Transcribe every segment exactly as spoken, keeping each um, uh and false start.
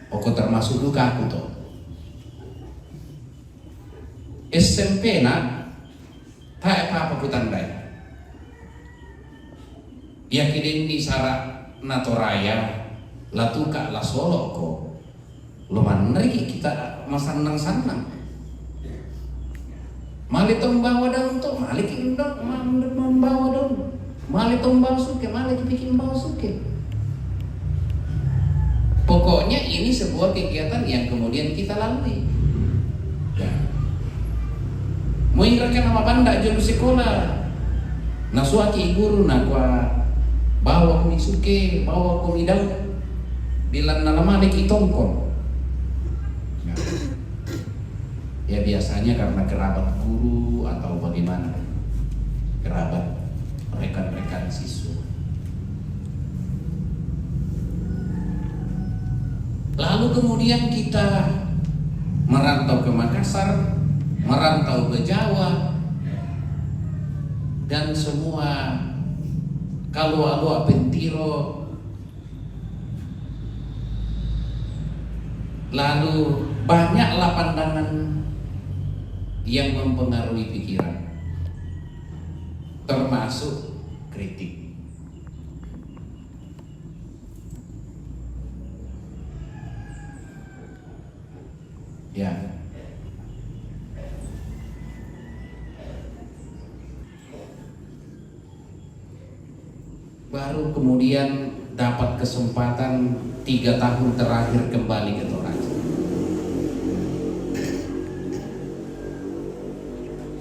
Oko termasuk duka aku to. S M P na, tae papa kutandai. Iya kidin di sara na Toraya, la tuka la solo ko. Lo manriki kita masannang-sannang. Mali tong bawa daun to, mali ki undang, ma-, membawa daun. Mali tong bawa suke, mali ki bikin bawa suke. Pokoknya ini sebuah kegiatan yang kemudian kita lalui. Ya. Mo ira ka na mabanda jolo sekolah. Na suaki guru na kua bawa kumi suke, bawa kumi daun. Bilang na lamale ki tongkon. Ya. Ya, biasanya karena kerabat guru atau bagaimana, kerabat rekan-rekan siswa. Lalu kemudian kita merantau ke Makassar, merantau ke Jawa, dan semua kalau alo pentiro. Lalu banyaklah pandangan yang mempengaruhi pikiran, termasuk kritik. Ya. Baru kemudian dapat kesempatan tiga tahun terakhir kembali ke Toraja.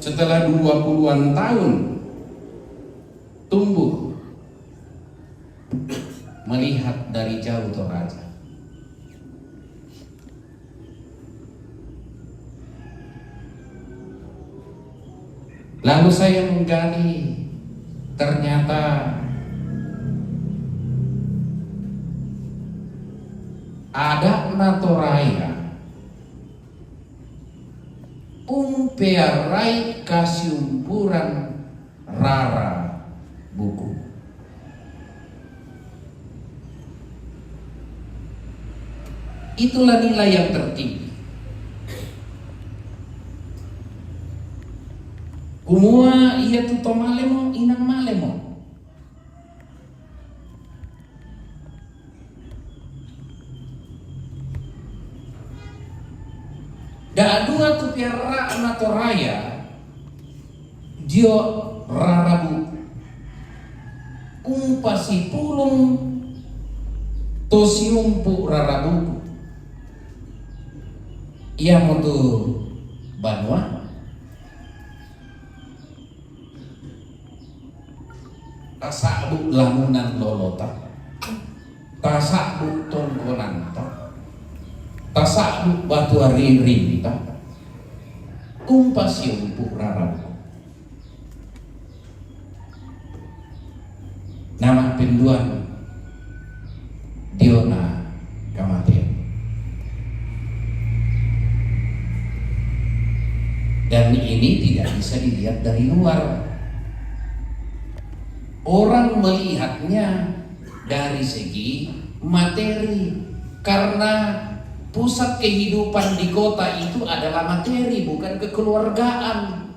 Setelah dua puluhan tahun tumbuh, melihat dari jauh Toraja. Lalu saya menggali, ternyata ada na Toraya umpearai kasiumpuran rara buku. Itulah nilai yang tertinggi. Kumua ia tu to male mo, inang male mo. Dadua tu piara na Toraya, dio rarabu. Umpa sipulung to siumpu rarabuku. Ia mo tu banua. Tasabu lamunan lolota, tasabu tongkonanta, tasabu batu aririnta, umpa siumpu rarabu. Nama penduan diona kamatean. Dan ini tidak bisa dilihat dari luar. Orang melihatnya dari segi materi, karena pusat kehidupan di kota itu adalah materi, bukan kekeluargaan.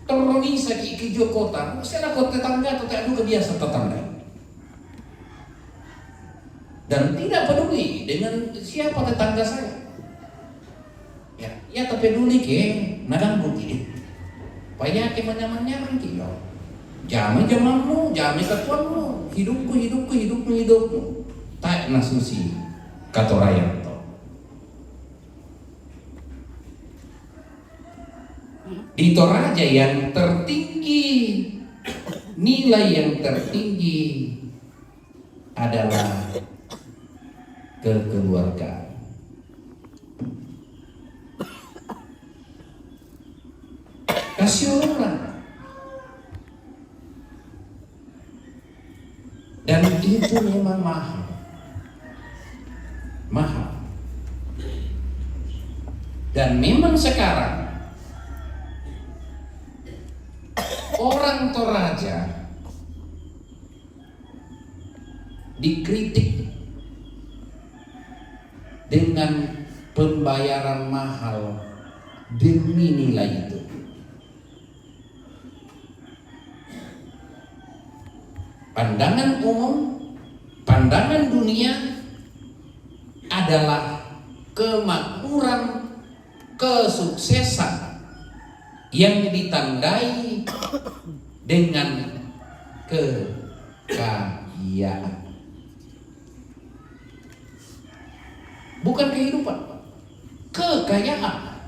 Kalau Ronisa ki, ki jo kota, saya kota tetangga atau tak juga biasa tetangga. Dan tidak peduli dengan siapa tetangga saya. Ya, ya tak peduli ke, nadang buti. Paya ke manyaman-nyaman ki yo. Jami jamanmu, jami katuanmu. Hidupku, hidupku, hidupmu, hidupmu. Tak nasusi katorayan to. Di Toraja yang tertinggi, nilai yang tertinggi adalah kekeluargaan. Kasiorang. Dan itu memang mahal. Mahal. Dan memang sekarang orang Toraja dikritik dengan pembayaran mahal demi nilai itu. Pandangan umum, pandangan dunia adalah kemakmuran, kesuksesan yang ditandai dengan kekayaan. Bukan kehidupan, kekayaan.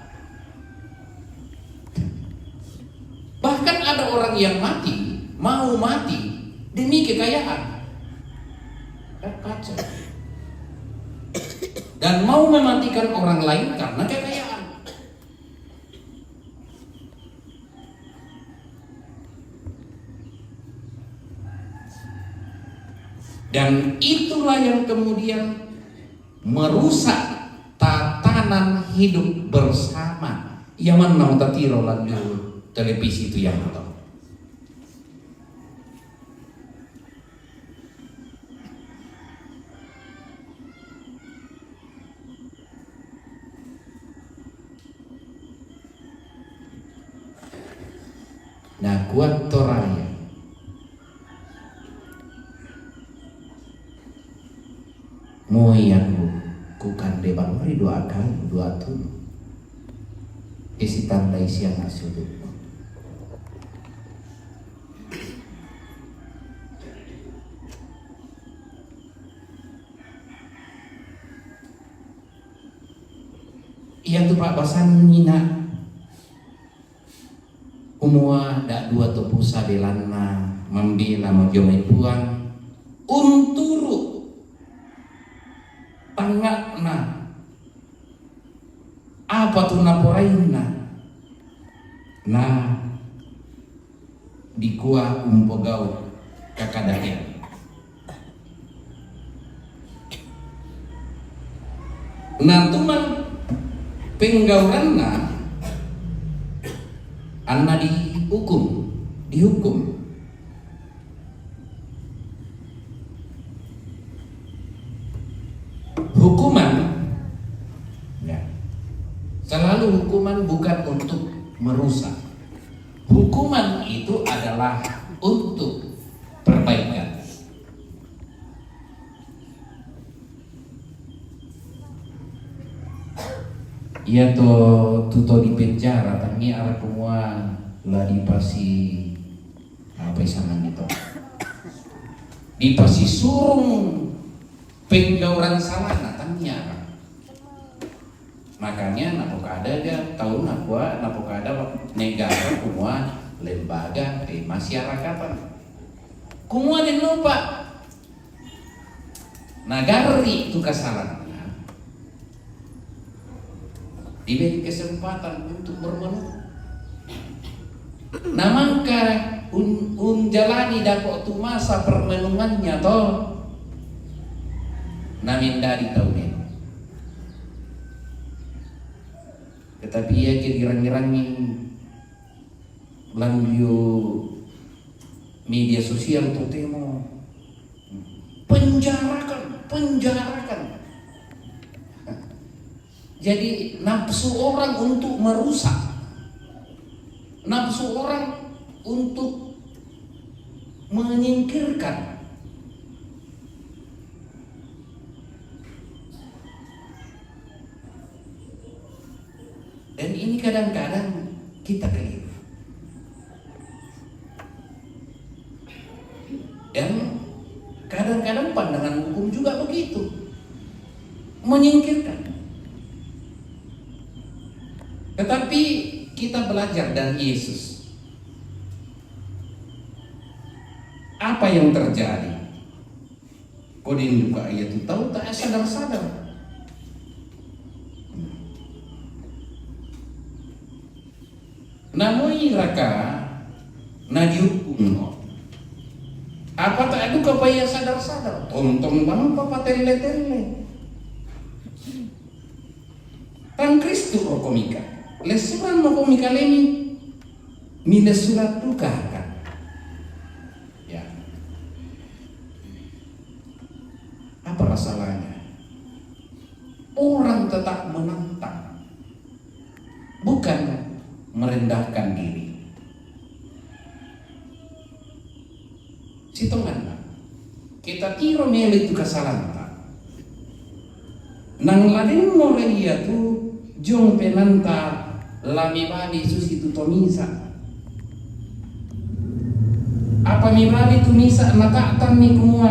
Bahkan ada orang yang mati, mau mati demi kekayaan. Kan kacau. Dan mau mematikan orang lain karena kekayaan. Dan itulah yang kemudian merusak tatanan hidup bersama. Yang mana mau tatiro lanjut televisi itu yang atau Nah, kuat Toraya. Moi aku kukande bang ri dua kali, dua tulu. Isi tanda isi anak sudut. Iya tu Pak basan nina. Kumua da dua topusa belanna mambela majomai puang unturu tangakna apa tu naporainna na dikua umpogau kakadaen. Nah, tumang penggauranna anna dihukum, dihukum. Hukuman, ya, selalu hukuman bukan untuk merusak. Hukuman itu adalah untuk perbaikan. Iya to, tuto di penjara, tangi ara kumua la dipasi apa isangan itu, dipasisurung penggauran salana, tangi ara. Makanya napokada ga tau nakua, napokada negara kumua lembaga pemasyarakatan. Kumua den nopa nagarri tu kasalanna diberi kesempatan untuk bermenung. Namangka un, unjalani dako tu masa permenungannya to. Namindadi tau ne. Tetapi iya ke girang-girangi lanjut media sosial totemo penjarakan, penjarakan. Jadi nafsu orang untuk merusak, nafsu orang untuk menyingkirkan. Dan ini kadang-kadang kita keliru. Dan kadang-kadang pandangan hukum juga begitu, menyingkirkan. Tetapi kita belajar dari Yesus. Apa yang terjadi? Kodin duka iya tu tau tak sadar-sadar. Namoi raka na dihukum no. Apa tak duka pa iya sadar-sadar? Tontong bang pa patelle-telle. Tang Kristu ro komika. Lesuran mo komika lemi. Milesuran duka kan. Ya. Apa masalahnya? Orang tetap menantang, bukan merendahkan diri. Sitonganna, kita tiro melo itu kasalanta. Nang lademmo ri ia tu jong penanta la mebali susi tu to misa. Apa mebali tu misa nata'tanni kumua,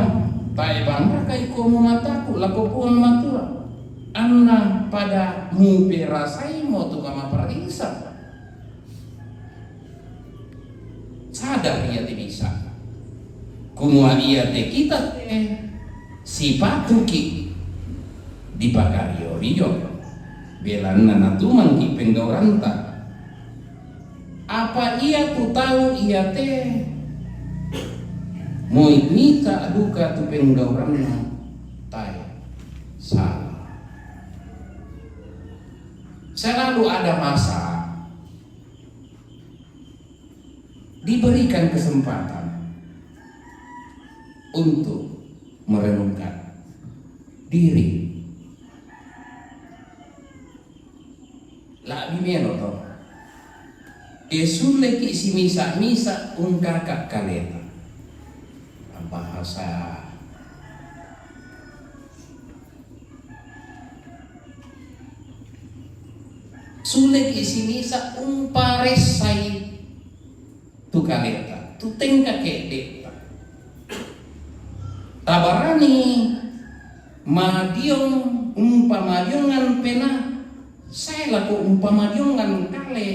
tae bangrakai komu mataku lako Puang Matua, anna pada muperasaimo tu kamaparisa. Sadar iate misa, kumua iate kita te sipatuki dipakario-rio, belanna natumangki penggauranta. Apa ia tu tau iate moi mita duka tu penggauranna, tae sala. Selalu ada masa diberikan kesempatan untuk merenungkan diri. La'bi melo to. E suleki simisa-misa ungkaka kaleta. Bahasa Suleki simisa umparessai tu kaleta, tu tengka ke'de'ta. Tabarani madiong, umpamadiongan pena, sae lako umpamadiongan kale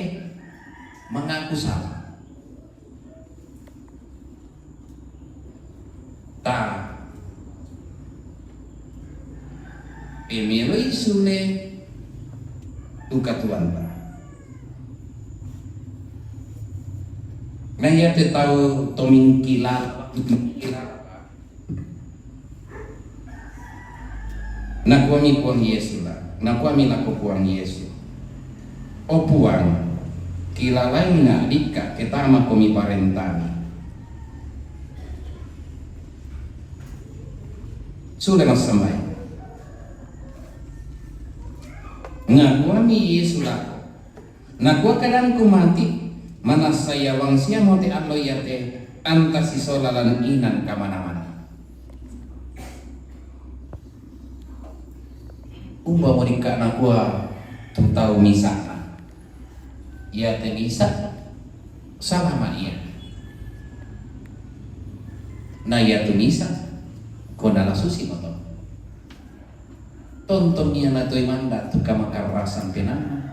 mangaku sala. Ta e meloi sule tu katuoanta. Na iate tau tomingkilala, tomingkilala. Nakuami Puang Yesu la, nakuami lako Puang Yesu, "O Puang, kilalaina dikka ketama komi parentami." Sule massambayang. Nakuami Yesu lako, "Nakua kadangku mati, manassa ia wangsiamo te allo iate anta sisola lan inang kamana-mana." Umbamo dikka nakua tu tau misa'na? Iate misa, salama ia. Na iatu misa, ko nala susi moto. Tontong ia natoi manda tu kamakarrasan penanna.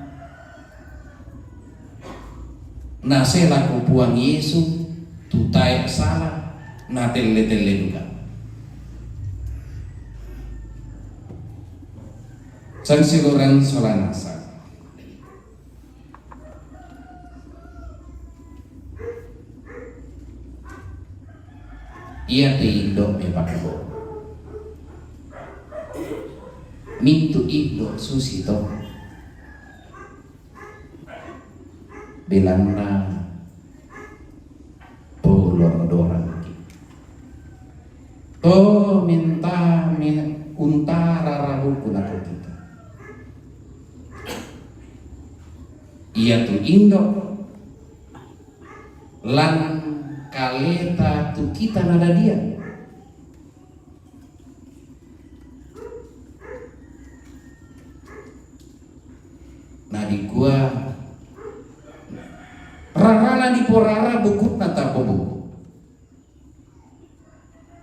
Nasela ko Puang Yesu, tu tae sala, natelle-telle duka. Sansiloran sola nasang. Iate indo mepakko. Mintu indo susi to. Belanna polo dorangki. To minta min-, untara rabuku lako kita. Iatu indo lan kaleta tu kita nadadian. Nadikua rarana diporara bukunna tapobuku.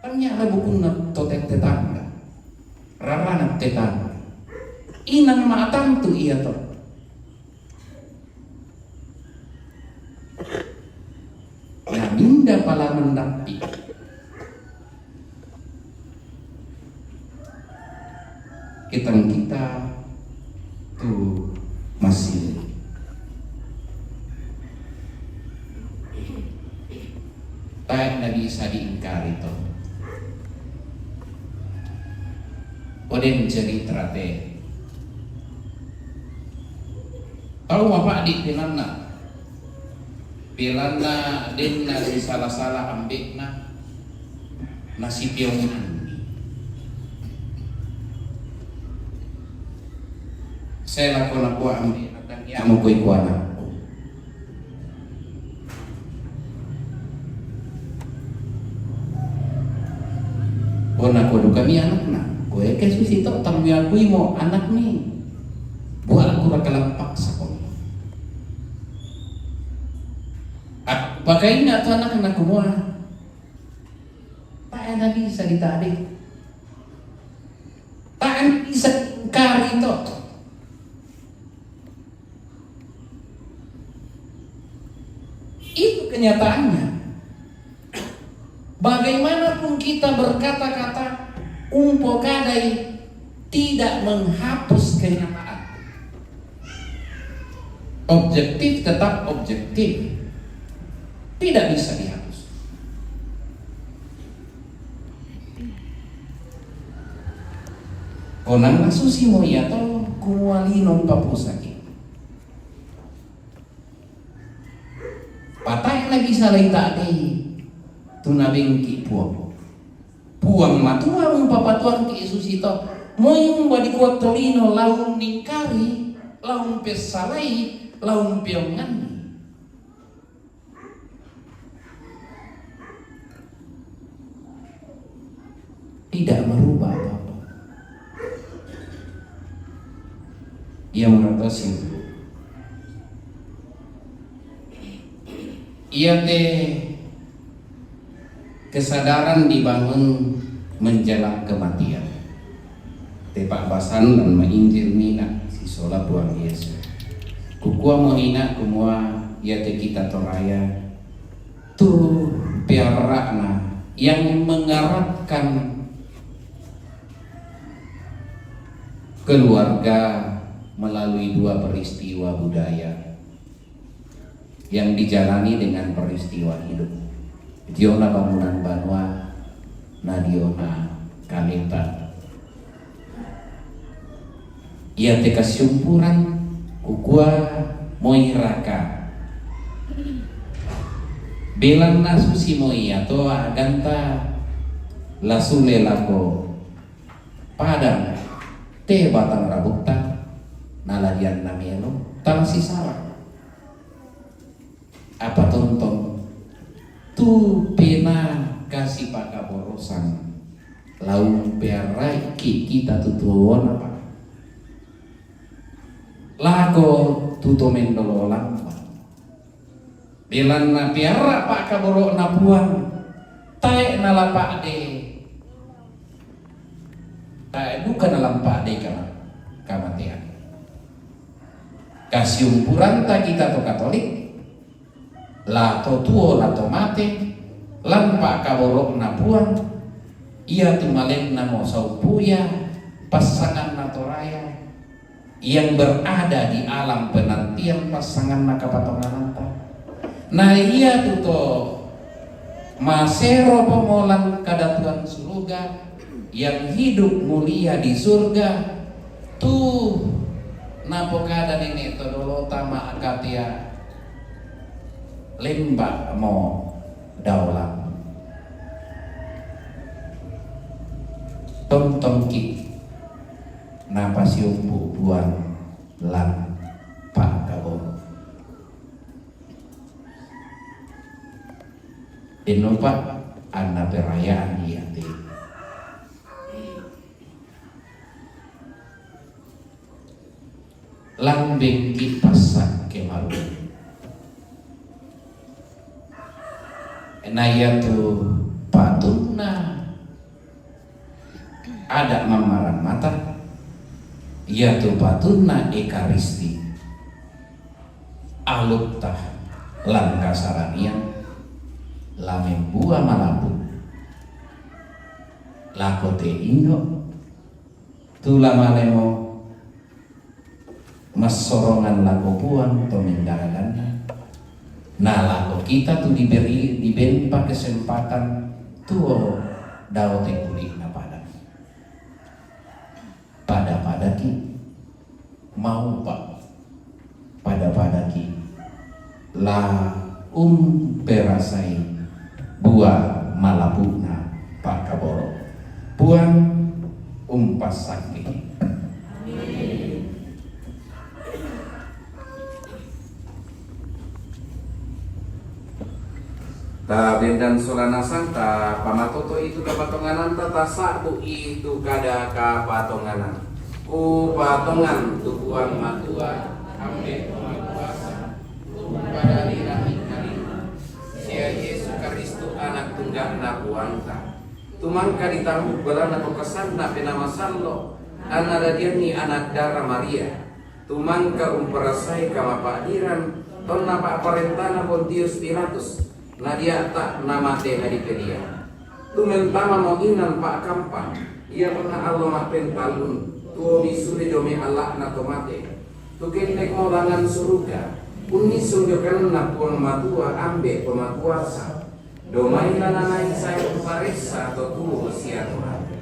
Tanniara bukunna to tetangga. Rarana tetangga. Inang ma'tantu ia to. Na minda pala mendappi. Kitang kita tu masih. Tae na bisa diingkari to. Oden cerita te. Tau mapa'di penanna. Belanna denna sisala-sala ambe'na, nasipeonganni. Sela ko nakuwa' ambi' atangiya' mu kuwe' kuwana'. Ko nakuwa' du kami anakna. Kuwe' ke susito' tang miyakuwi mo anakni. Buwa' aku ra kalampak sakola. Aku pakayna' to anakna kumuwa'. Ta'e na bisa dita'de. Ta'e na bisa ingkari to. Itu kenyataannya. Bagaimanapun kita berkata-kata, umpo kadai tidak menghapus kenyataan. Objektif tetap objektif. Tidak bisa dihapus. Konang na susi mo iya to, kumuwa' lino papusaki. Pata'e na bisa la'i ta'de, tu nabengki' Puwang. Puwang Matuwa mu papatuwangki' susito, moy umba dikuwa' tolino laung ningkari, laung pessalai, laung peyonganni. Tidak merubah apa-apa. Iya merata sih. Iya te kesadaran dibangun menjelang kematian. Te pa'basan lan ma'injil mina' si sola Puwang Yesu. Kukuwa' mo mina' kumuwa' iya te kita Toraya tu peyara'na yang mengeratkan keluarga melalui dua peristiwa budaya yang dijalani dengan peristiwa hidup. Diyona bangunan banuwa, na diyona kaleta. Iya te kasiyumpuran, kukuwa' moy raka. Belanna susi moy iya to a'ganta la sule lako padang, te batang rabukta, na ladiyanna melo, tala sisara. Apa tontong tu pena kasipakaborosan laung peyara'iki' kita tu tuwona, Pak. Lako tu to mendololang, Pak. Belanna peyara' pa'kaboro'na Puwang, tae' nalapa'de, tae' duka nalampa'de kama-, kamateyan. Kasiyumpuranta kita to Katolik, la to tuwo, la to mate, lan pa'kaboro'na Puwang, iya tu malenna mo saupuya, passanganna Toraya, yang berada di alam penantian passanganna kapatongananta. Na iya tu to masero pomolan kadatuan suruga, yang hidup mulia di surga, tu napokada nene' to dolota ma'akateya, lemba' mo daolang. Tontongki' napasiyumpu' Puwang lan pa'kaboro'. Dennopa anna perayaan iyate. Lambekki' passakke maru. Na iyatu patunna ada' mammarammata, iyatu patunna Ekaristi, alutta lan kasaranian, la membuwa malapu' lako te injo', tu la malemo massorongan lako Puwang to minggaranganna, na lako kita tu diberi, dibempa kesempatan tuwo dao te puli'na pada. Pada-padaki' maupa', pada-padaki' la umperasai buwa malapu'na pa'kaboro'. Puwang umpassakkeki'. Amin. Dan sola nasang tapamatoto i tu kapatongananta, tasa'bu i tu kada kapatonganan. Kupatongan tu Puang Matua, ambe' Pamakuasa, tu padadiran i kalima, sia Yesu Karistu Anak Tungga'na Puangta, tu mangka ditambuk balana to kasanna Penaa Masallo, anna dadianni anak dara Maria, tu mangka umparasai kamapa'diran tonna pa'parentana Pontius Pilatus, na dia'ta' namate nadipedia. Tu mentamamo inan pa'kampa, iatonna allo ma'pentallun, tuomi sule dio mai alla'na to mate. Tu kendekmo langngan suruga, unnisung dio kananNa Puang Matua, ambe' Pamakuasa, domai lananai sae umparessa to tuo sia to mate.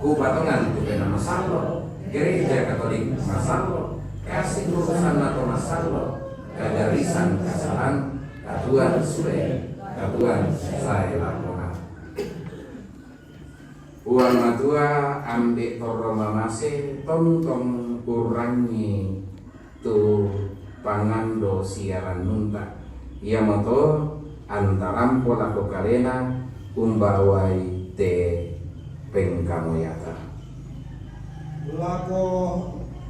Kupatongan tu Penaa Masallo, Gereja Katolik masallo, kasiturusanna to masallo, kagarisan kasalan, katuoan sule, katuoan sae lako mate. Puang Matua, ambe' torro mamase, tontong urrangi tu pangando sia rannunta, iamoto antarampo lako kalena umbawai te pengkamoyata. Lako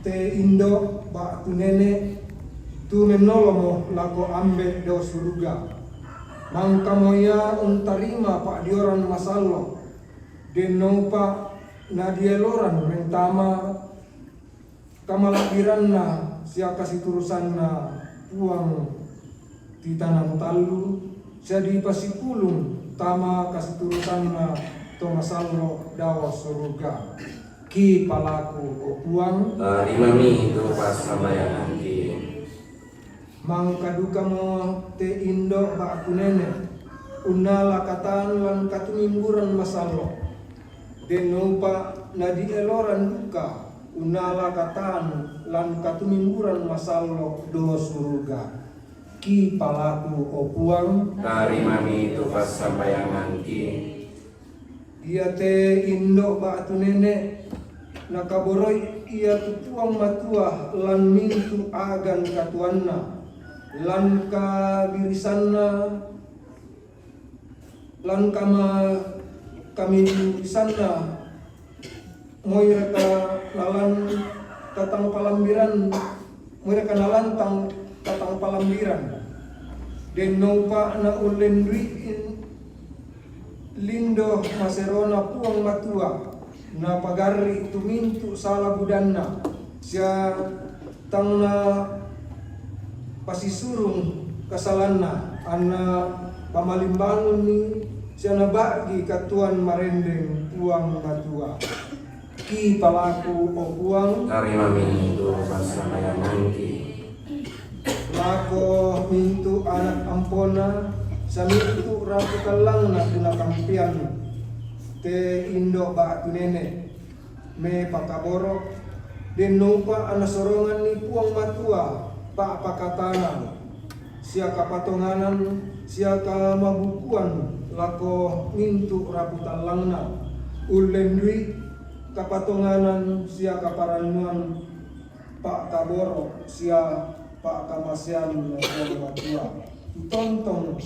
te indo' ba'tu nene', tu mennolomo lako ambe' dao suruga. Mangkamo ia untarima pa'dioran masallo, den naupa' nadieloran mentama kamala'biranna sia kasiturusanna Puang titanan tallu, sia dipasipulung tama kasiturusanna to masallo dao suruga. Kipalaku, o Puang. Tarimami tu passambayanganki. Mangka dukamo te indo' ba'tu nene', unnala katan lan katumimburan masallo. Den naupa' nadieloran duka unnala katan lan katumimburan masallo dao suruga. Kipalaku, o Puang. Tarimami tu passambayanganki. Iate indo' ba'tu nene', nakaboroi ia tu Puang Matua lan mintu' a'gan katuoanna, lan kabirisanna, lan kama-, kamirisanna, moi raka nalan tatang palambiran, moi raka nalan tang tatang palambiran. Den naupa' naullendui'in lindo maserona Puang Matua, napagarri' tu mintu' sala budanna, sia tang napasisurung kasalanna, anna pamalimbangunni sia naba'gi katuoan marendeng Puang Matua. Kipalaku, o Puang. Tarimami tu passambayanganki. Lako mintu' anak ampona, sia mintu' rapu tallangna tu natampean te indo' ba'tu nene', mepakaboro', den naupa' anna soronganni Puang Matua pa'pakatanan, sia kapatonganan, sia kamabukuan lako mintu' rapu tallangna, ullendui kapatonganan sia kaparannuan, pa'kaboro' sia pa'kamasean Puang Matua, tontong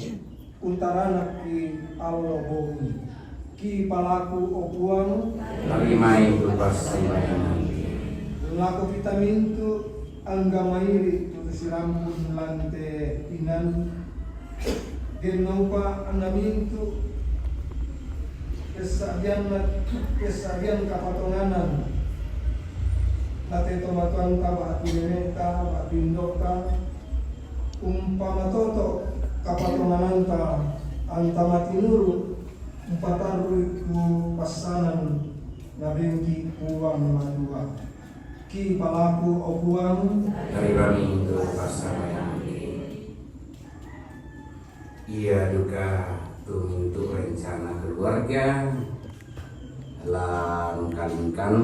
untaranakki allo bongi. Kipalaku, o Puang. Tarimai tu passambayanganki. Lako kita mintu' angga mairi' tu sirampun lan te inan, den naupa' anna mintu' pessa'bianna, pessa'bian kapatonganan, na te tomatoanta ba'tu nene'ta ba'tu indo'ta, umpamatoto' kapatongananta, antama tinuru' umpatarru'i tu passanan nabenki Puang Matua. Kipalaku, o Puang. Tarimami tu passambayanganki. Ia duka tu mintu' rencana keluarga, la mengkalingkan,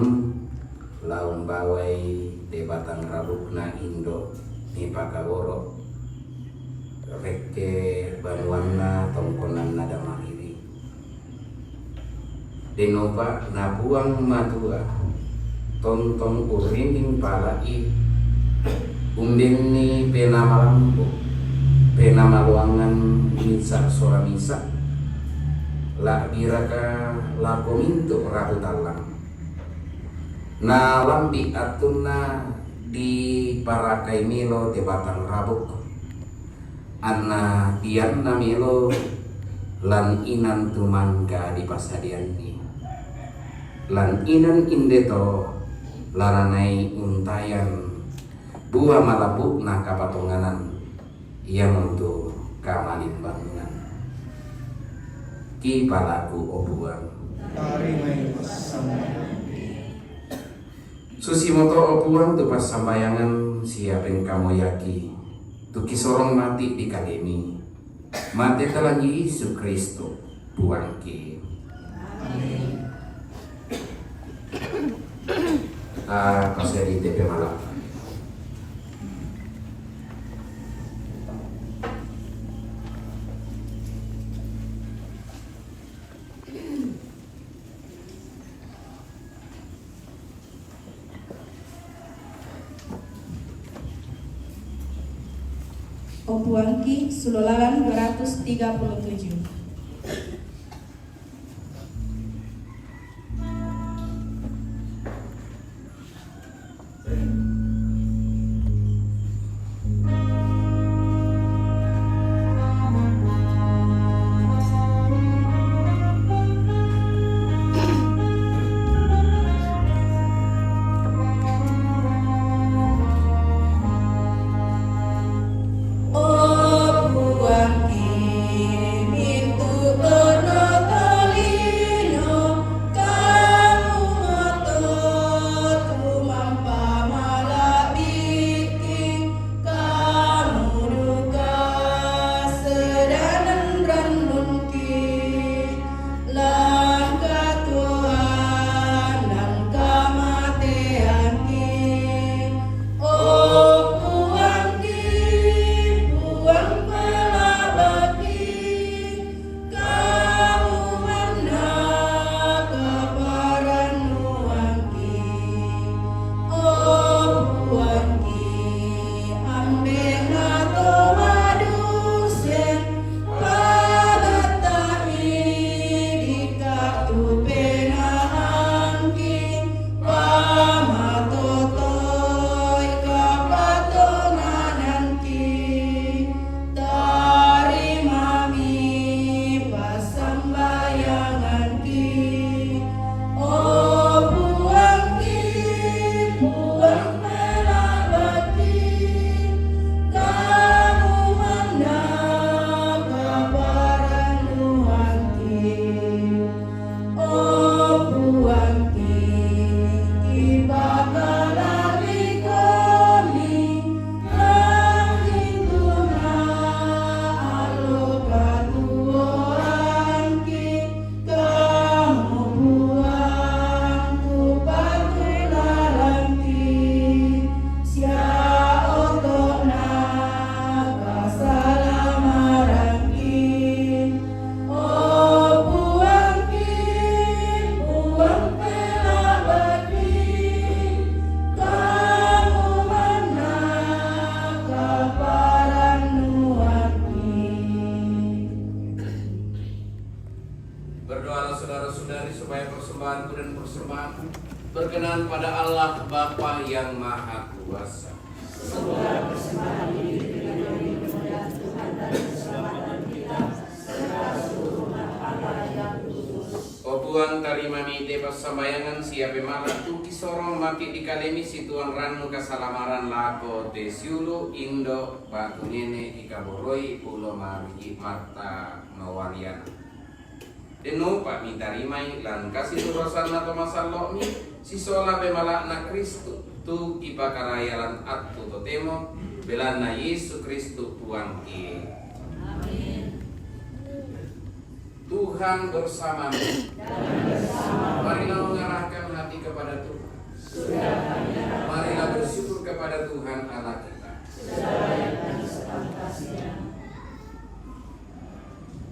la umbawai te batang rabukna indo' mepakaboro', rekke banuanna tongkonanna Damariri. Den naupa' na Puang Matua tontong urrinding pala'i, umbenni penaa malambo, penaa maloangan misa' sola misa', La'biraka lako mintu' rabu tallang. Na lambi' attunna diparakai melo te batang rabuk, anna tianna melo lan inan tu mangka dipasadianni. Lan inan inde to laranai untayan bua malabu'na kapatonganan, iamontu kamalimbangunan. Kipalaku, o Puang. Tarimai passambayanganki. Susimoto, o Puang, tu passambayangan sia pengkamoyaki, tu kisorong mati di kalemi, mate talang Yesu Kristo, Puangki. Amin. Ah, paseri te pemala. O Puangki, sulolalan dua ratus tiga puluh tujuh. Kamu duka sedanan rannungki, langkah Tuhan dan kamateanki. O Puangki, Puang pelabaki, Kamu manna kaparannuangki, o Puangki, ambenna to madusen, padatta'i dikatu penaangki, pamatotoi kapatongananki. Tarimami passambayanganki, o Puangki, Puang melabaki, Kamu manna kaparannuangki. O Puangki, kipakalari komi, langingkuna allo katuoangki, Kamu Puang tu patulalangki, sia oto'na kasalamaranki. O Puangki, Puang pelabaki, Kamu manna kaparannuangki. Berdoalah saudara-saudari supaya persembahanku dan persembahanmu berkenan pada Allah Bapa yang Maha Kuasa. Semoga persembahan ini didengar oleh Tuhan dan keselamatan kita serta seluruh umat Allah yang kudus. O Puang, tarimami te passambayangan sia pemala tu kisorong mati di kalemi situang rannu kasalamaran lako te siulu, indo, batu nene, ikaboroi ulo marigi Marta Mawaliana. Denno upa'mi tarimai lan kasiturasanna to masallo'mi, sisola pemala'na Kristus, tu kipakaraya lan attu totemo, belanna Yesu Kristus Puangki. Amin. Tuhan bersamamu. Marilah mengarahkan hati kepada Tuhan. Marilah bersyukur kepada Tuhan Allah kita.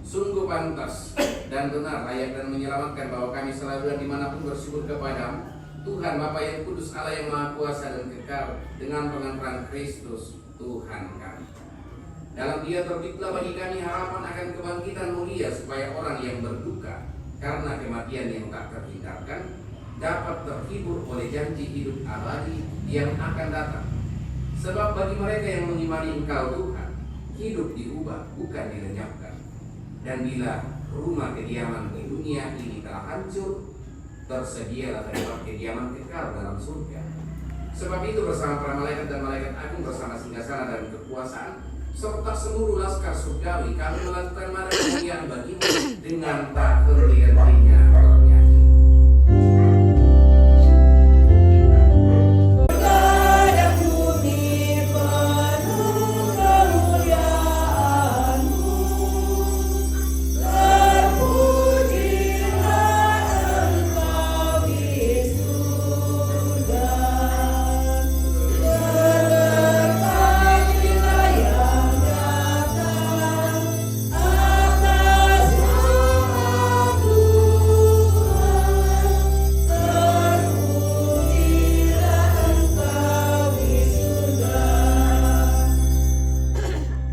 Sungguh pantas dan benar, layak dan menyelamatkan bahwa kami selalu dan dimanapun bersyukur kepada Tuhan Bapa yang kudus, Allah yang maha kuasa dan kekal, dengan pengantaran Kristus Tuhan kami. Dalam Dia terbitlah bagi kami harapan akan kebangkitan mulia, supaya orang yang berduka karena kematian yang tak terhindarkan dapat terhibur oleh janji hidup abadi yang akan datang. Sebab bagi mereka yang mengimani Engkau, Tuhan, hidup diubah, bukan dilenyapkan. Dan bila rumah kediaman di dunia ini telah hancur, tersedialah tempat kediaman kekal dalam surga. Sebab itu, bersama para malaikat dan malaikat agung, bersama singgasana dan kekuasaan, serta seluruh laskar surgawi, kami melakukan nada kemuliaan bagimu dengan tak henti-hentinya bernyanyi.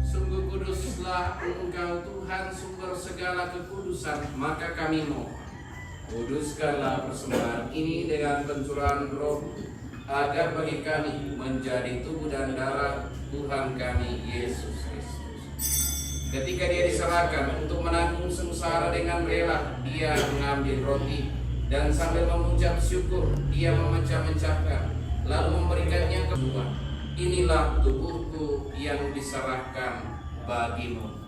Sungguh kuduslah Engkau, Tuhan, sumber segala kekudusan, maka kami mohon, kuduskanlah persembahan ini dengan pencurahan Roh, agar bagi kami menjadi tubuh dan darah Tuhan kami Yesus Kristus. Ketika Dia diserahkan untuk menanggung sengsara dengan rela, Dia mengambil roti dan sambil mengucap syukur, Dia memecah-mecahkan, lalu memberikannya ke semua. Inilah tubuhku yang diserahkan bagimu.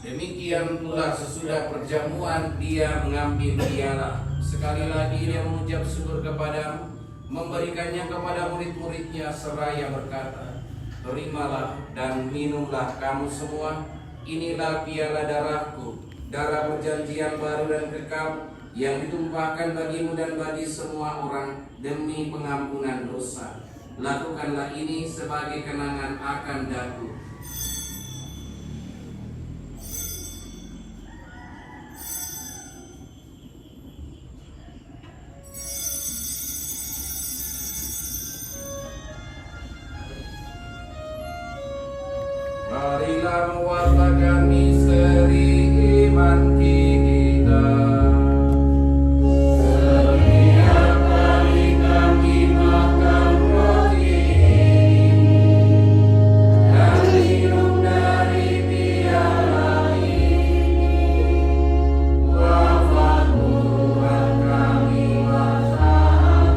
Demikian pula sesudah perjamuan, Dia mengambil piala. Sekali lagi Dia mengucap syukur kepadamu, memberikannya kepada murid-muridnya seraya berkata, "Terimalah dan minumlah kamu semua, inilah piala darahku, darah perjanjian baru dan kekal, yang ditumpahkan bagimu dan bagi semua orang demi pengampunan dosa. Lakukanlah ini sebagai kenangan akan daku." Marilah mewartakan misteri iman kita. Setiap kali kami makan roti ini dan minum dari piala ini, wafat Tuhan kami rasakan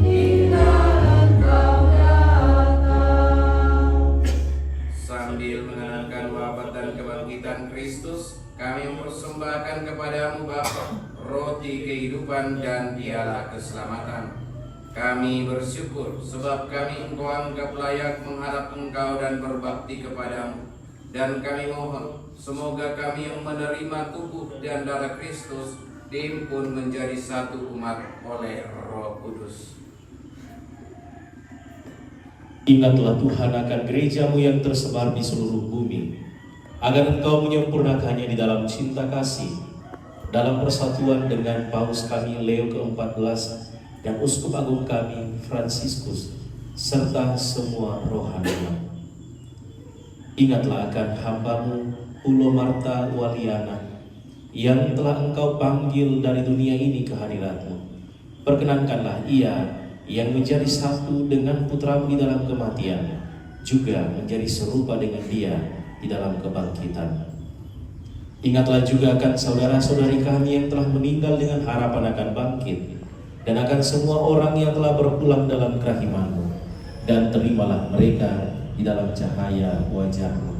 hingga Engkau datang. Sambil mengenangkan wafat dan kebangkitan Kristus, kami mempersembahkan kepadamu, Bapa, roti kehidupan dan piala keselamatan. Kami bersyukur sebab kami Engkau anggap layak menghadap Engkau dan berbakti kepadamu. Dan kami mohon, semoga kami yang menerima tubuh dan darah Kristus dihimpun menjadi satu umat oleh Roh Kudus. Ingatlah, Tuhan, akan gerejamu yang tersebar di seluruh bumi, agar Engkau menyempurnakannya di dalam cinta kasih, dalam persatuan dengan Paus kami Leo keempat belas dan Uskup Agung kami Fransiskus, serta semua rohaniwan. Ingatlah akan hambamu Pulo Marta Waliana, yang telah Engkau panggil dari dunia ini ke hadiratmu. Perkenankanlah ia yang menjadi satu dengan putramu di dalam kematian, juga menjadi serupa dengan dia di dalam kebangkitan. Ingatlah juga akan saudara-saudari kami yang telah meninggal dengan harapan akan bangkit, dan akan semua orang yang telah berpulang dalam kerahimanmu, dan terimalah mereka di dalam cahaya wajahmu.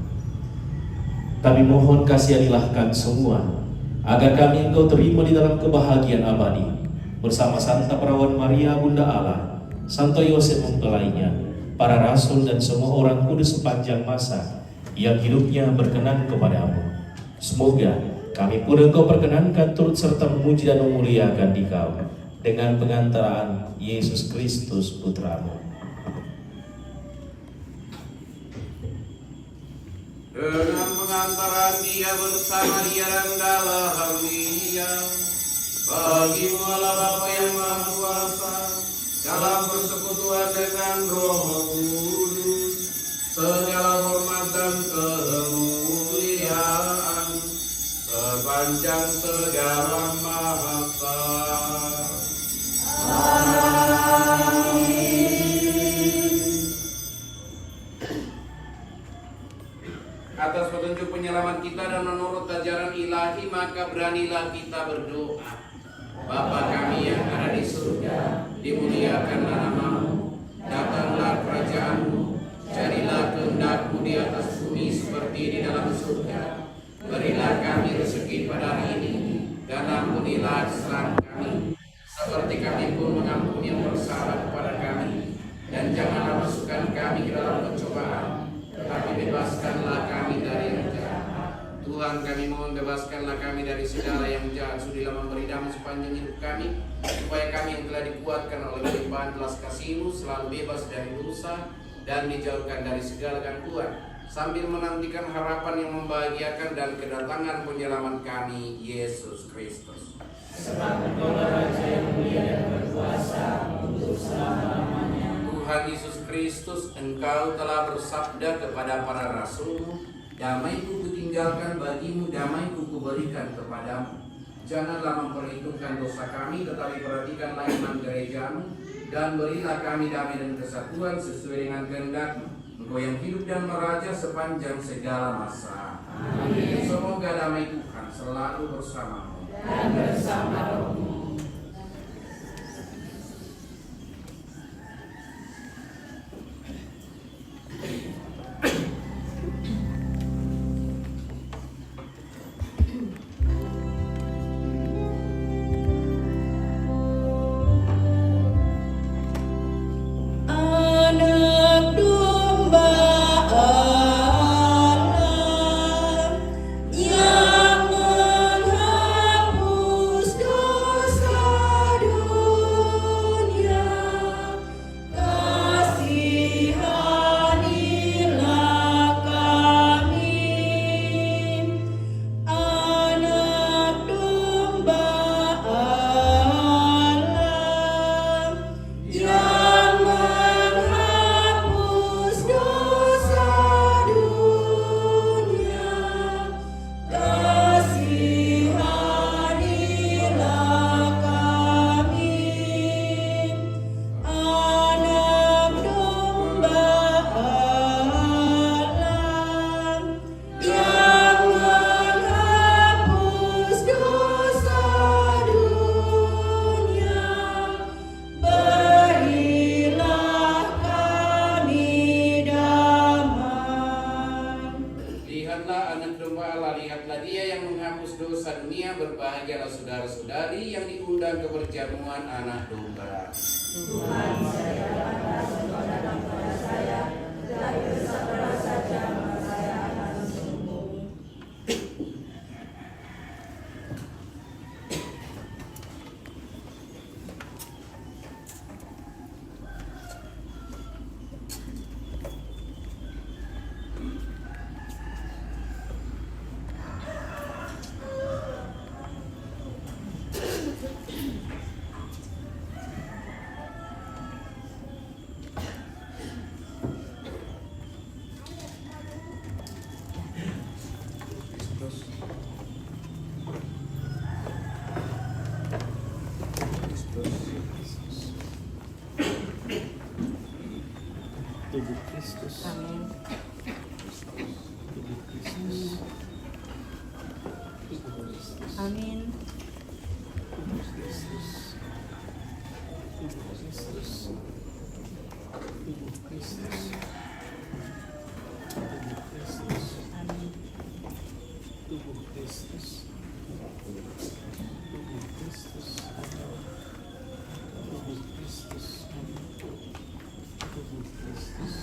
Kami mohon, kasihanilah kami semua, agar kami Engkau terima di dalam kebahagiaan abadi, bersama Santa Perawan Maria Bunda Allah, Santo Yosef mempelainya, para rasul dan semua orang kudus sepanjang masa yang hidupnya berkenan kepadamu. Semoga kami pun Engkau perkenankan turut serta memuji dan memuliakan Dikau dengan pengantaraan Yesus Kristus Putramu. Dengan Antara dia, bersama dia, dan dalam dia. Bagimu Allah Bapa yang Maha Kuasa, dalam persekutuan dengan Roh Kudus, segala hormat dan kemuliaan sepanjang segala masa. Amin. Atas petunjuk penyelamat kita dan menurut ajaran Ilahi, maka beranilah kita berdoa. Bapa kami yang ada di surga, dimuliakanlah nama-Mu. Datanglah kerajaan-Mu. Jadilah kehendak-Mu di atas bumi seperti di dalam surga. Berilah kami rezeki pada hari ini, dan ampunilah kesalahan kami, seperti kami pun mengampuni yang bersalah kepada kami. Dan janganlah masukkan kami ke dalam pencobaan, tetapi bebaskanlah kami dari yang jahat. Tuhan, kami mohon, bebaskanlah kami dari segala yang jahat. Sudilah memberi damai sepanjang hidup kami, supaya kami yang telah dikuatkan oleh kelimpahan belas kasih-Mu selalu bebas dari dosa dan dijauhkan dari segala gangguan, sambil menantikan harapan yang membahagiakan dan kedatangan penyelamat kami, Yesus Kristus. Sebab Engkaulah Raja yang mulia dan berkuasa untuk selama-lamanya. Tuhan Yesus Kristus, Engkau telah bersabda kepada para rasul-Mu, "Damai-Ku Kutinggalkan bagimu, damai-Ku Kuberikan kepadamu." Janganlah memperhitungkan dosa kami, tetapi perhatikanlah iman gereja-Mu, dan berilah kami damai dan kesatuan sesuai dengan kehendak-Mu. Engkau yang hidup dan meraja sepanjang segala masa. Amin. Semoga damai Tuhan selalu bersamamu. Dan bersama rohmu. Anak Domba Allah yang menghapus dosa dunia, kasihanilah kami. Anak Domba Allah yang menghapus dosa dunia, kasihanilah kami. Anak Domba Allah yang menghapus dosa dunia, berilah kami damai. Lihatlah Anak Domba Allah, lihatlah Dia yang menghapus dosa dunia. Berbahagialah saudara-saudari yang diundang ke perjamuan Anak Domba. Tuhan, saya dapat masuk datang kepada saya, tetapi bersabdalah saja, maka saya akan sembuh. Tubuh Kristus. Amin. Tubuh Kristus. Amin. Tubuh Kristus. Tubuh Kristus. Tubuh Kristus. Tubuh Kristus. Amin. Tubuh Kristus. Tubuh Kristus. Tubuh Kristus. Tubuh Kristus. Tubuh Kristus.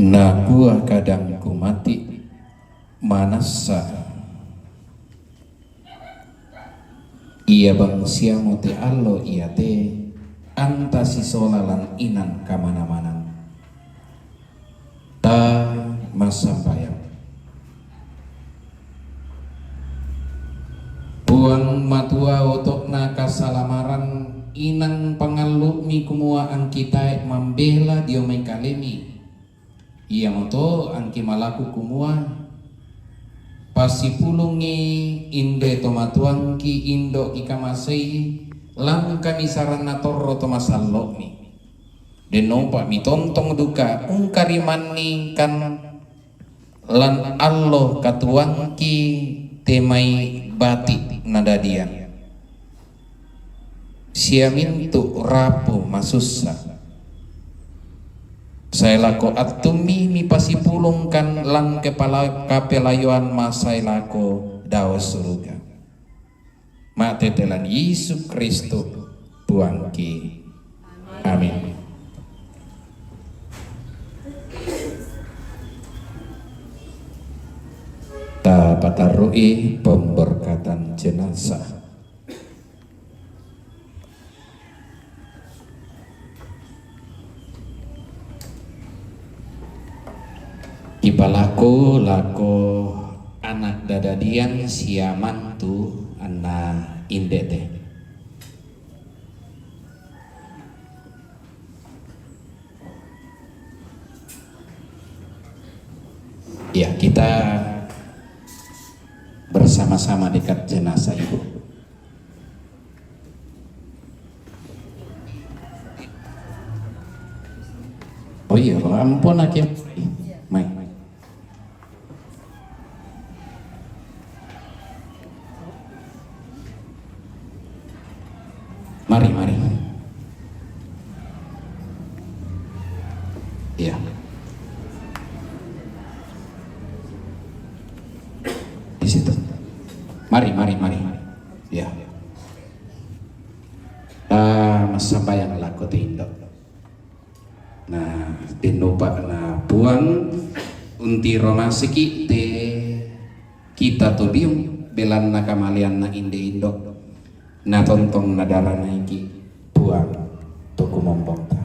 Nakua kadangku mati, manassa ia bangsiamo te allo iate anta sisola lan inang kamana-manan. Ta massambayang. Puang Matua, oto'na kasalamaran, inang pangallu'mi kumua angkitae mambela dio mai kalemi. Iamoto angki malaku kumua, passipulungi inde tomatuangki indo' ikamasei lan kamisaranna torro to masallo'mi. Dennopa mitontong duka ungkarimanningkan lan allo katuoangki te mai bati' nadadian. Siamintu rapu masussa. Sae lako attummi mipasipulungkan lan kepala-, kapelayoan masae lako dao suruga. Ma'tete lan Yesu Kristu Puangki. Amin. Ta patarru'i pemberkatan jenazah. Kipalako lako anak dadadian sia mantu anna inde te. Ya, kita bersama-sama dekat jenazah ibu. Oh iya, ampun, Hakim. Mai. Mari, mari. Iya. Di situ. Mari, mari, mari. Iya. Ah, massambayang lako te indo'. Na, dennupa'na Puang, untiro maseki te kita to biung, belanna kamalianna inde indo', natontong nadaranaiki Puang to kumombongta.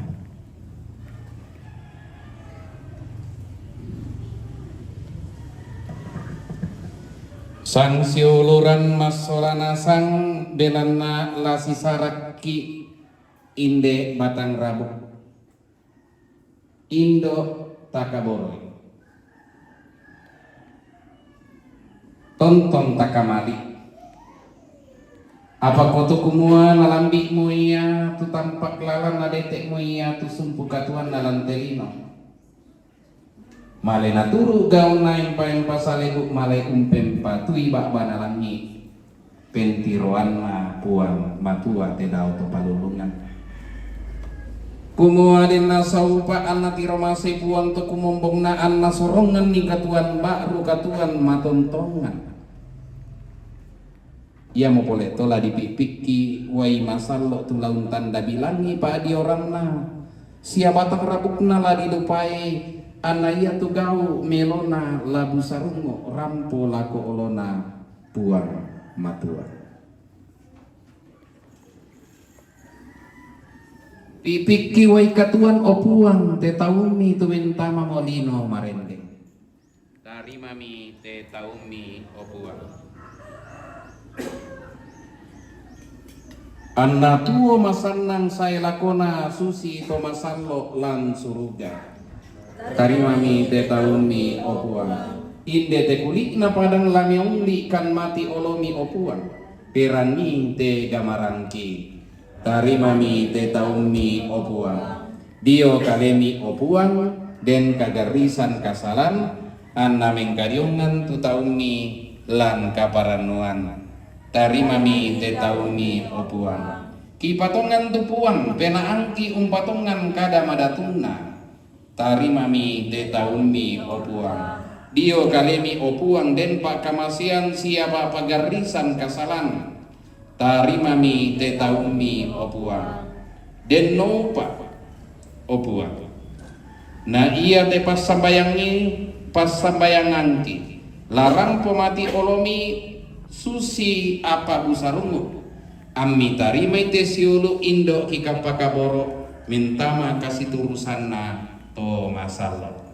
Sang siuluran massola nasang, belanna la sisarakki inde batang rabuk. Indo' takaboroi. Tontong takamali. Apa koto kumua nalambi'mo ia tu tampak lalan, nadete'mo ia tu sumpu katuoanna lan te lino. Male naturu' gaunna empa-empa salebu', male umpempatui ba'bana langi'. Pentiroanna Puang Matua te dao to palulungan. Kumua den nasaupa' anna tiro masei Puang to kumombongna, anna soronganni katuoan ba'ru, katuoan matontongan. Iamo pole to la dipi'pikki uai masallo' tu la untanda bilangi pa'dioranna, sia batang rabukna la dilupai, anna iatu gau' melona la busarungngo' rampo lako olona Puang Matua. Pi'pikki uai katuoan, o Puang, te taummi tu mentamamo lino marendeng. Tarimami te taummi, o Puang. Anna tuo masannang sae lakona susi to masallo' lan suruga. Tarimami te taummi, o Puang. Inde te kuli'na padang la meulli' kan mati olomi, o Puang. Perangi te gamarangki. Tarimami te taummi, o Puang. Dio kalemi, o Puang, den kagarrisan kasalan, anna mengkadiongan tu taummi lan kaparannuan. Tarimami te taummi, o Puang. Kipatongan tu Puang, penaangki umpatongan kada madatunna. Tarimami te taummi, o Puang. Dio kalemi, o Puang, den pa'kamasean sia pa'pagarrisan kasalan. Tarimami te taummi, o Puang. Dennoupa, o Puang. Na iate passambayangngi, passambayangangki, la rampo mati olomi susi apa busarungngu. Ammi tarimai te siulu' indo' kikappakaboro' mentama kasiturusanna to masallo'.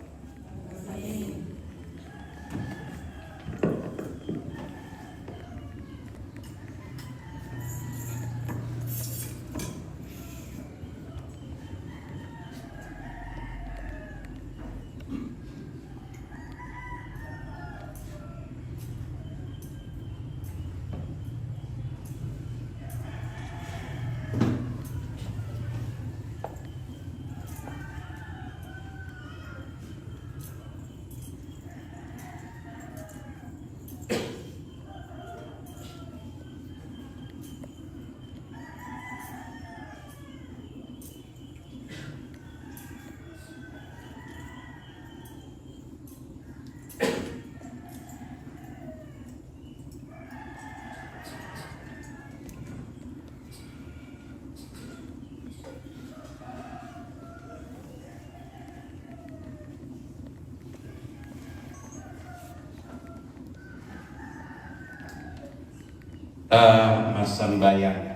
Ta massambayang.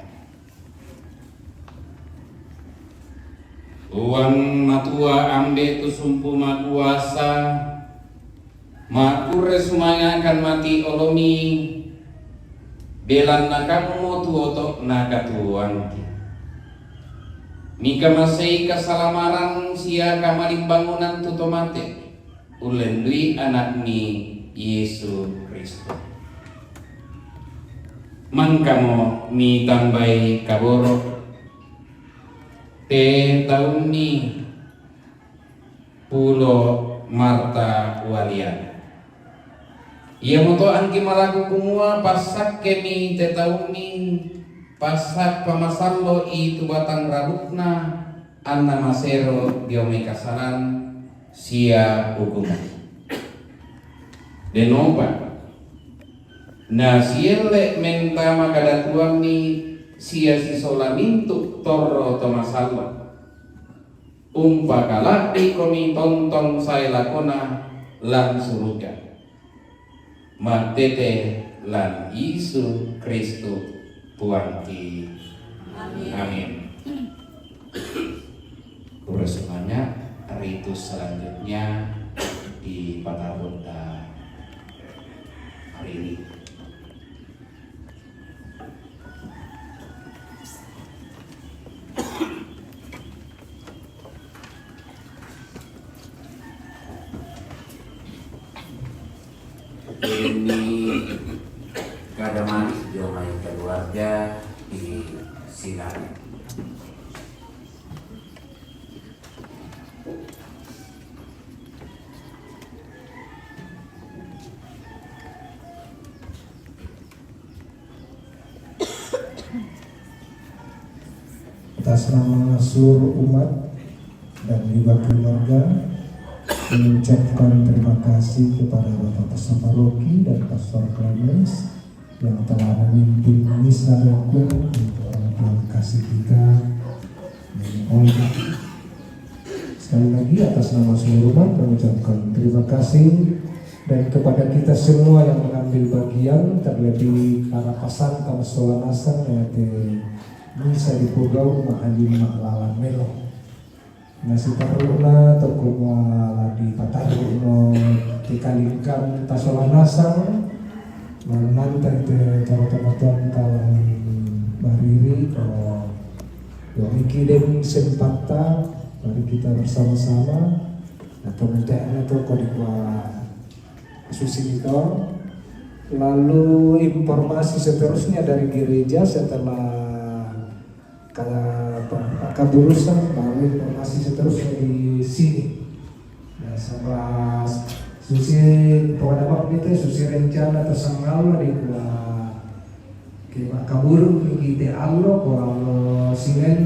Puang Matua Ambe' tu Sumpu Makuasa, makkurre sumanga'kan mati olomi, belanna Kammo tu oto'na katuoangki. Mikamasei kasalamaran sia kamalimbangunan tu to mate, ullendu'i Ana'mi Yesu Kristus. Mangkamo mitambai kaboro' te taummi Pulo Marta Walian. Iamoto angki malaku kumua passakkemi te taummi, passappa masallo'i tu batang rabukna, anna masero dio mai kasalan sia hukuman. Denopa nasielle mentama kadatuammi sia sisola mintu' torro to masallo'. Umpakala'bikomi tontong sae lakona lan suruga. Mattete lan Yesu Kristus Puangki. Amin. Amin. Pura semuanya, ritus selanjutnya di Patah Bunda hari ini. Ini kada mali dio mai keluarga di Silakan. Atas nama seluruh umat dan juga keluarga, mengucapkan terima kasih kepada Bapak Pastor Paroki dan Pastor Clemens yang telah memimpin misa dan untuk orang tua kasih kita, Nenek Olga. Sekali lagi, atas nama seluruh umat, mengucapkan terima kasih, dan kepada kita semua yang mengambil bagian, terlebih para pasang kamasola nasang, ya, te misa di pogau mahalimma lalan melo. Na sitarru'na to kumua la dipatarru'no ti kalingkang tasola nasang, mannantai te tau tomatoanta lan bariri ko domiki den sempatta, mari kita bersama-sama, atau mentekna to ko dikua susi to. Lalu informasi seterusnya dari gereja setelah Ka-, apa, kaburusan, baru informasi seterusnya di sini. Ya, sama susi pokoknya apa itu, susi rencana tersangkal di gua. Ke makaburung kita allo, ko allo Senin,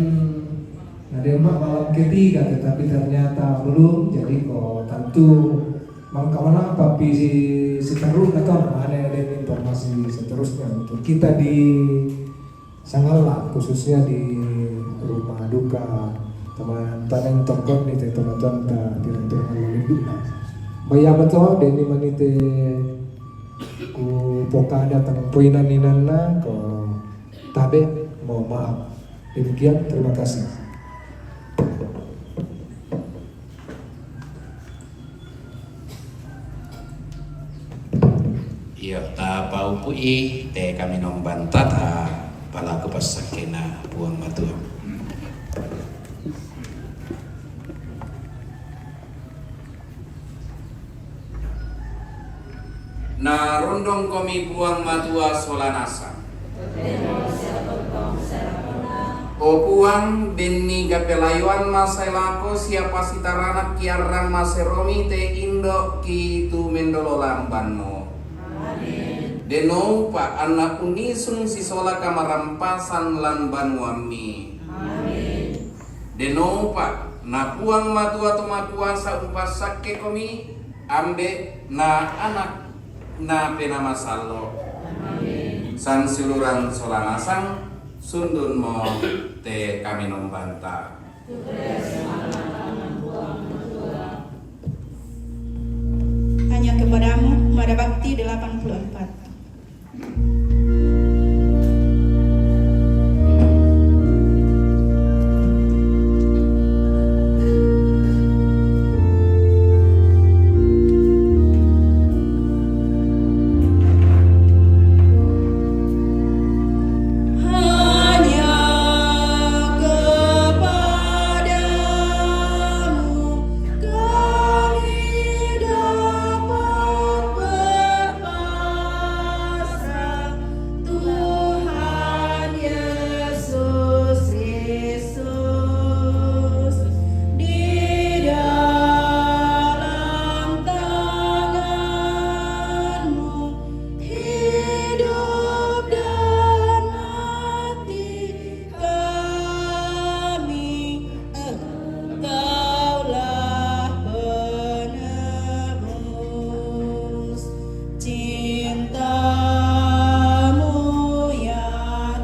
nah, dia mak malam ketiga, tetapi ternyata belum, jadi ko tentu mangka manapa pi si, si terus atau ada, ada informasi seterusnya untuk kita di Sangalla, khususnya di rumah duka Tama taneng tokon ni te tama tuan ta pirang-pirang lalu dulu. Baya betul deni mani te ku poka datang poinan inanna ko tabe, mohon maaf. Demikian, terima kasih. Iyo, tapaupu'i te kami nombanta ta palaku passakkena Puang Matua. Narondongkomi Puang Matua sola nasang. O Puang, denniga pelayoan masai lako sia pasitaranak kiarrang maseromi te indo ki tu mendolo lambanmu. Amin. Denoupa anna unnisung sisola kamarampasan lan banuammi. Amin. Denoupa na Puang Matua to makuasa umpassakkekomi, Ambe, na Anak, na Penaa Masallo. Sansiuluran sola nasang, sundunmo te kami nombanta. Hanya kepadamu, Mada Bakti delapan puluh empat. Hanya kepadamu kami dapat berpasrah, Tuhan Yesus Kristus, di dalam tangan-Mu hidup dan mati kami, Engkaulah penebus. Cinta-Mu, ya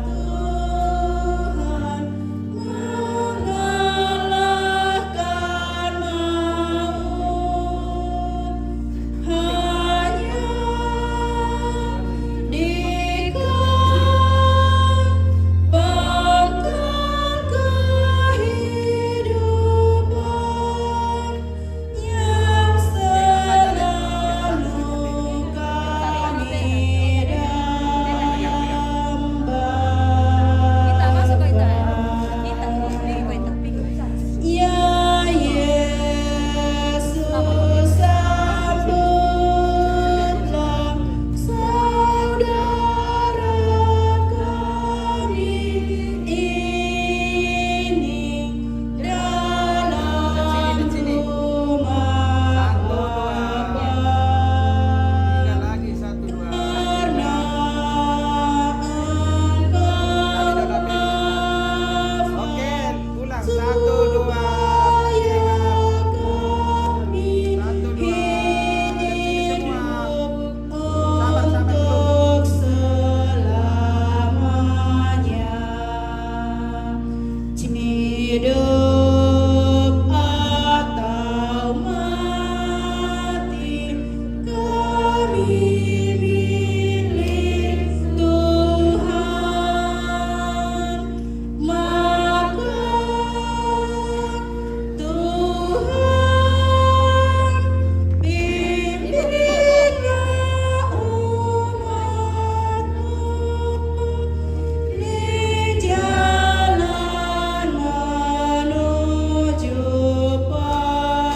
Tuhan, mengalahkan maut. Hanya di Kau pangkal kehidupan yang selalu kami damba. Ya Yesus, sambutlah saudara kami ini dalam rumah Bapa. Karena Engkau Oke, ulang. Satu, dua, tiga. Satu, dua. Dari sini semua. Sabar, sabar dulu. Hidup atau mati, kami milik Tuhan. Maka Tuhan, pimpinlah umat-Mu di jalan menuju Padamu.